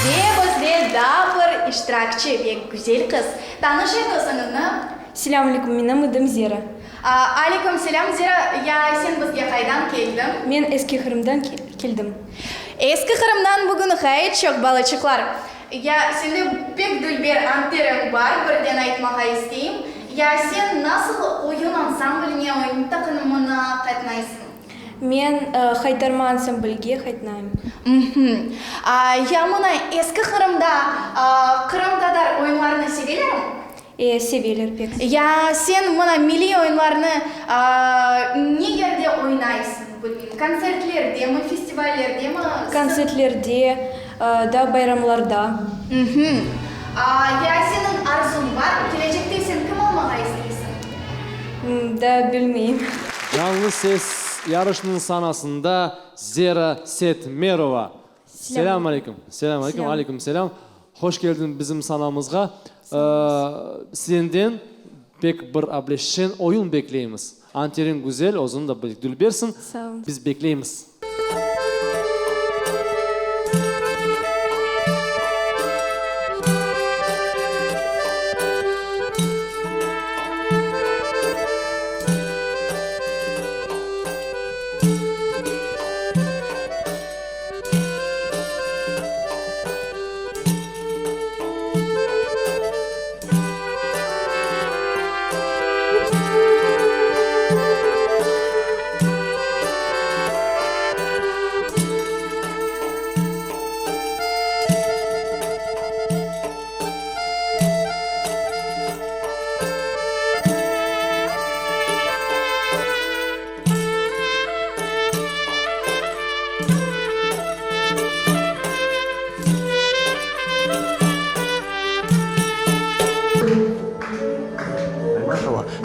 Ve bizde daa bir iştirakçi ve güzel qız. Tanış et özüñni. Selâm aleyküm, menim adım Zera. Aleyküm selâm, Zera. Ya sen bizge qaydan keldiñ? Men Eski Qırımdan keldim. Eski Qırımdan bugün ğayet çoq balaçıqlar. Ya sende pek dülber anteriñ bar, birden aytmağa isteyim. Ya sen nasıl oyun ansambline, oyun taqımına qatnaysıñ? Men Haytarma ansamblge qatnayım. Ya mına Eski Qırımda qırımtatar oyunlarını sevelermi? E, seveler pek. Ya sen mına milliy oyunlarnı ne yerde oynaysıñ, bilmeyim, kontsertlerdemi, festivallerdemi? Kontsertlerde, da bayramlarda. Ya seniñ arzuñ barmı? Kelecekte sen kim olmağa isteysiñ? Daa bilmeyim. Canlı ses yarışınıñ sanasında Zera Setmerova. Selâm aleyküm. Selâm aleyküm. Aleyküm selâm. Hoş keldiñ bizim sanamızğa. Senden pek bir ableşen oyun bekleymiz. Anteriñ güzel, özüñ de pek dülbersiñ. Biz bekleymiz.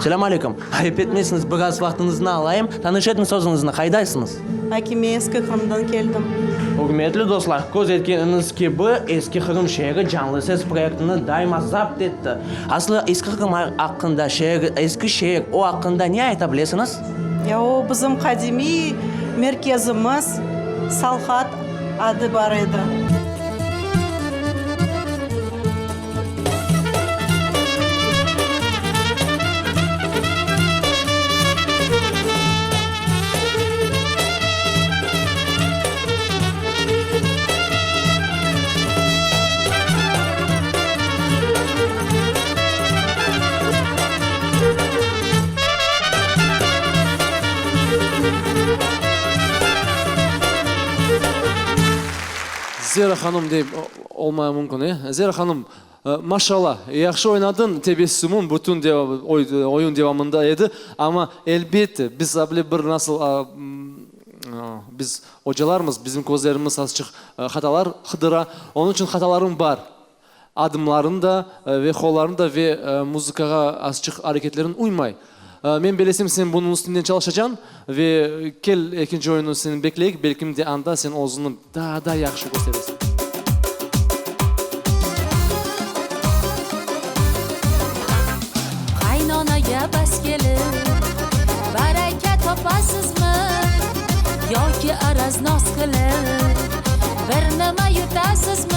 Selâm aleyküm. Ayıp etmeysiñiz, biraz vaqtıñıznı alayım. Tanış etiñiz özüñizni, qaydaysıñız? Akime, Eski Qırımdan keldim. Ürmetli dostlar, köz etkeniñiz kibi, Eski Qırım şeeri Canlı Ses proyektini daima zapt etti. Aslı, Eski Qırım aqqında, şeer, eski şeer, o aqqında ne ayta bilesiñiz? Ya o bizim qadimiy merkezimiz, Salhat adı bar edi. Zera hanım dey olmaya mümkün, e? Zera hanım, maşallah, yahşı oynadıñ, tebessümüñ bütün oyun devamında edi, amma elbette, biz able bir nasıl biz ocalarmız, bizim közlerimiz azçıq hatalar qıdıra, onıñ içün hatalarıñ bar. Adımlarıñ da ve qollarıñ da ve muzıkağa azçıq areketleriñ uymay. Men belesem, sen bunıñ üstünden çalışacañ ve kel ekinci oyunnı seni bekleyik, belkim de anda sen özüñni daa da yahşı kösteresiñ. Qaynanaya bas kelip, baraka topasızmı? Yoki araz-naz qılıp, bir nima yutasızmı?